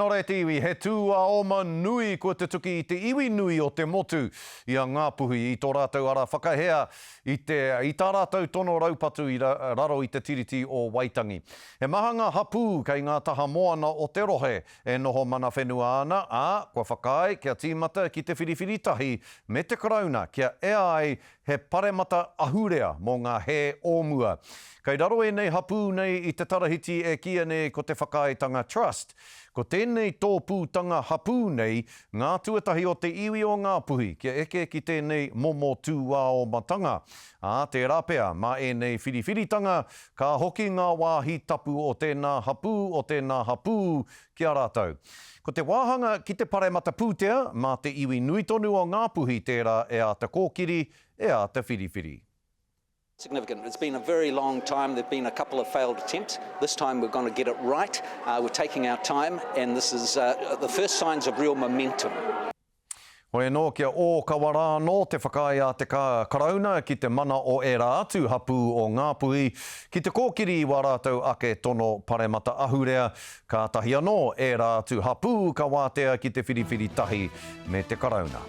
Nō reira te iwi, he tūāoma nui kua tutuki i te iwi nui o te motu i a Ngāpuhi i tō rātou ara whakahea i te i tā rātou tono raupatu i raro i te Tiriti o Waitangi. He maha ngā hapū kei ngā taha moana o te rohe e noho mana whenua ana, ā, kua whakaae kia tīmata ki te whiriwhiri tahi me te Karauna kia ea ai He paremata ahurea mō ngā hē o mua. Kei raro ēnei hapū nei i te tarahiti e kīia nei ko te Whakaaetanga Trust. Ko tēnei tōpūtanga hapū nei ngā tuatahi o te iwi o Ngāpuhi kia eke ki tēnei momo tūāomatanga. Ā, tērā pea, mā ēnei whiriwhiritanga, ka hoki ngā wāhi tapu o tēnā hapū, o tēnā hapū ki a rātou. Ko te wāhanga ki te paremata pūtea, mā te iwi nui tonu o Ngāpuhi tērā e āta kōkiri, e āta whiriwhiri. Significant. It's been a very long time, there've been a couple of failed attempts. This time we're going to get it right. Uh, we're taking our time and this is uh, the first signs of real momentum. Hoi anō, kia ōkawa rā anō te whakaae a te Karauna ki te mana o ērā atu hapū o Ngāpuhi ki te kōkiri i wā rātou ake tono paremata ahurea, kātahi anō ērā atu hapū ka wātea ki te whiriwhiri tahi me te Karauna.